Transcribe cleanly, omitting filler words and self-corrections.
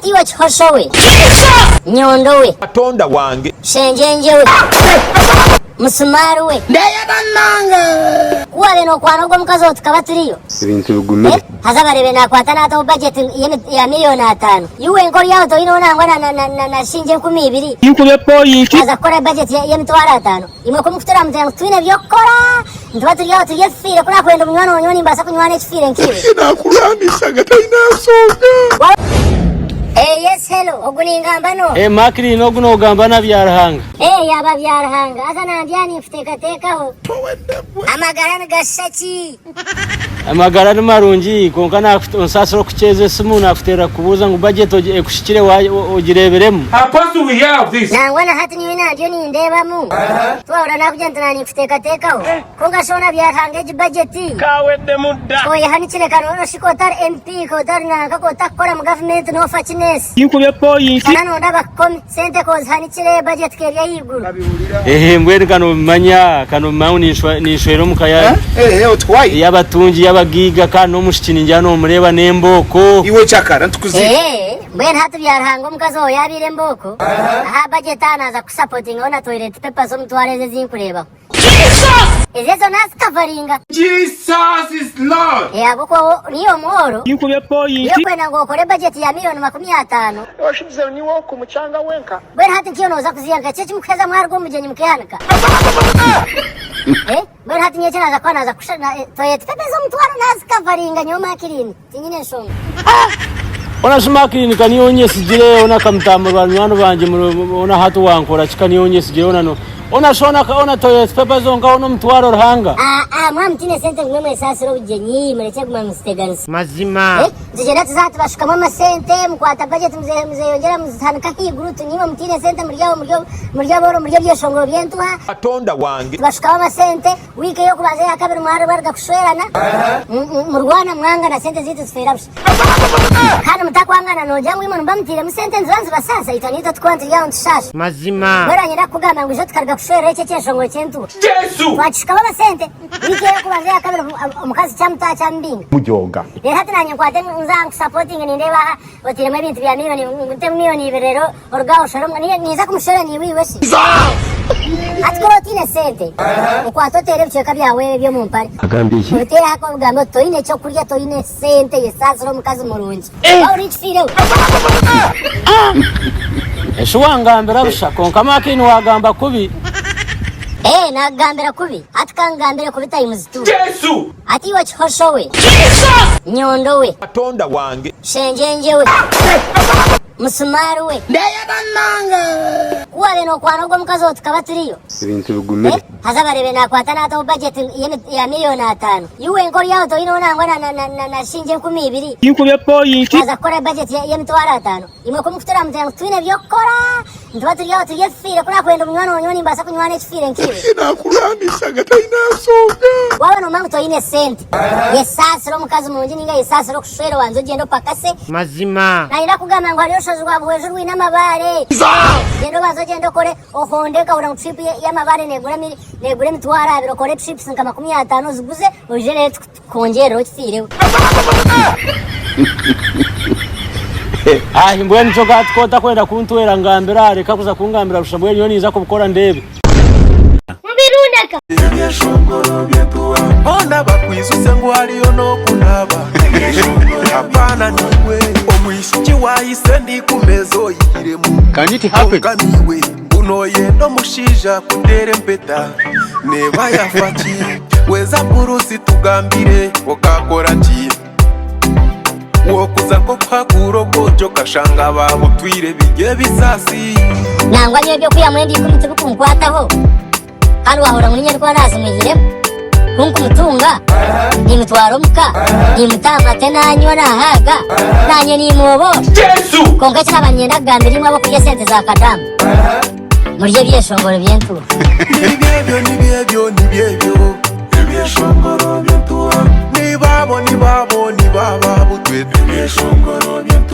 Iwe kihosho we, nyondo we. Katonda wange. Shengyengye we, musimaari we. Ku waabaire nookwana ogwo omukazi ogwo tukaba turiyo. Ebintu bigumire. Eh, haza bareebe naakwata naataho bajeti ya milioni ataano. Iwe wenka ori aho toineho nangwa na, na, na, na, na shilingi 2000. Naaza kukora bajeti y'emitwaro ataano. Imwe ku mukutureeba mugira ngu titwine by'okukora, nituba turi aho turi ebifiire. Ku naakwenda omunywani wa nyowe nimbaasa kunywana ekifiire nk'iwe. Naakurwanisa nga taine nshonga. Eh, yes, hello, ogu ningamba n'oha? Eh, Makirini ogu noogamba na Byaruhanga. Eh, yaaba Byaruhanga, haza nandi aha ninkuteekateekaho. Amagara nigashusha ki? Amagara ni marungi kwonka onsaasire okukyeza esimu naakuteerera kukubuuza ngu budget ekuhikire ogireebiremu? Apostle we hear of this. Nangwa na hati nyowe nandiyo nindeebamu. Twahurira naakugira nti naaninkuteekateekaho. Kwonka shi hoona Byaruhanga egi budget oyehanikire kare oshi ku otari MP ku otari nanka ku otakukora mu gavumenti noofa ki n'ensi? Shana nonda bakukome. Sente ku ozihanikire budget ka eri ahaiguru. Ehe mbwenu ka nobimanya ka nobimanya ngu ninshwera omu ka y'abatungi y'abagaiga kandi n'omwishiki ningira nomureeba n'embooko. Eeh mbwenu hati Byaruhanga omukazi owu yabaire embooko aha budget aha naza kukusapotingaho na toilet paper z'omutwaro ezi ezinkureebaho. Ezo ezo nazikavaringa. Jesus is Lord. Eh, ahabw'okuba wo- niiwe omworo niiwe okwenda ngu okore bajeti ya milioni 50. Mbwenu hati nk'iyo nooza kuziha nka ki ekimukuheza mwaruga omu bugyenyi mukeehanika? Eh, mbwenu hati nyowe eki naaza kukora naaza kusha na- eh, toilet paper ez'omutwaro nazikavaringa nyowe Makirini. Tinyine nshonga. Ona shi Makirini ka niiwe onyesigire ona kamutambura banywani bangye ona hati wankora ki ka niiwe onyesigire ona no ona shi ona ona toilet paper zonka ona omutwaro Ruhanga. Aa mwaba mutiine sente mugume mwesaasire obugyenyi murekye kuguma nimuziteganisa. Mazima. Eh, nitugyenda tuza aha tubashukamu amasente mukwata budget muzeyongyera muzihanika ahaiguru niimwe mutiine sente muri aho muri abooro muri ebyeshongoro by'entuha. Katonda wange. Tubashukamu amasente. Wiiki ey'okubanza eyakabiri mwaruga kushwerana, murwana mwangana sente zaitu zifeera busha. Kandi mutakwangana noogira ngu imwe nimuba mutairemu sente niziba nizibasaasa, itwe naitwe tukuba turi aho nitushaasha. Mazima. Mbwenu niinyenda kukugamba ngu ijo tukaruga kushwerera eki ekyeshongoro ky'entuura. Twakishukamu amasente, wiiki ey'okubanza eyakabiri omukazi kyamutaaha kyamubinga. Reero hati naanye nkwate nze aha nkusapotinge nindeeba aha Oteiremu ebintu bya milioni ngu ntemu milioni ibiri reero oruge aho oshore omu ninza kumushwera niiwe iwe shi? Hati ku oraba otaine sente okwate oteere ebicweka byawe eby'omu mpare obiteere aha ogambe oti toine kyokurya toine sente yesaasire omukazi murungi waaba ori ekifiireho. Eshi wangambira busha kwonka Makiini wagamba kubi. Ee nakugambira kubi hati kangambire kubi times two. Jesu! Ati iwe kihosho we, nyondo we. Katonda wange. Shengyengye we, musimaari we. Ku waabaire nookwana ogwo omukazi ogwo tukaba turiyo. Ebintu bigumire. Eh, haza bareebe naakwata naataho bajeti ya milioni ataano. Iwe wenka ori aho toineho nangwa na, na, na, na, na shilingi 2000. Naaza kukora bajeti y'emitwaro ataano. Imwe ku mukutureeba mugira ngu titwine by'okukora, nituba turi aho turi ebifiire. Ku naakwenda omunywani wa nyowe nimbaasa kunywana ekifiire nk'iwe. Naakurwanisa nga taine nshonga. Waaba noomanya ngu toine sente, yesaasire omukazi murungi nainga yesaasire okushwera obanze ogyende opakase. Mazima. Naayenda kugamba ngu hariyo orushozi rwa Buhweju rwine amabaare. Gyenda obanze ogyende okore, ohonde nkahurira ngu trip y'amabaare neegura neegura 20,000, okore trips nka 50 oziguze, oije reero Kwongyerera okifiireho. Ahi mbwenu kyo ka ku otakwenda kuntwera ngambira reka kuza kungambira busha mbwenu nyowe ninza kubikora ndeebe. Mubirundeka. Ebyeshongoro byetuwa Boona bakwijuse ngu hariyo n'okunaaba Apaana niiwe Omwishiki waayise ndi kumeeza oyihiremu Can it happen? Kwonka niiwe Ku nooyenda omushaija kuteera empeta Neeba yafa ki? Weza Burusi tugambire okakora ki? Wokuza nk'okuhakuura obwogi okashanga baabutwire biri ebisaasi. Nangwa nyowe eby'okwihamu enda ikumi tibikunkwataho, kandi waahurira ngu niinye ndikuba naazimwihiremu. Ku nkumutunga, niimutwara omuka, niimuta amate naanywa naahaaga, naanye niimwoboora. Kwonka eki naaba niinyenda kugambira imwe ab'okurya esente za kadaama, murye ebyeshongoro by'entuuha. Nibyebyo nibyebyo nibyebyo Ebyeshongoro by'entuuha Nibaabo nibaabo nibaaba butwe Ebyeshongoro by'entuuha.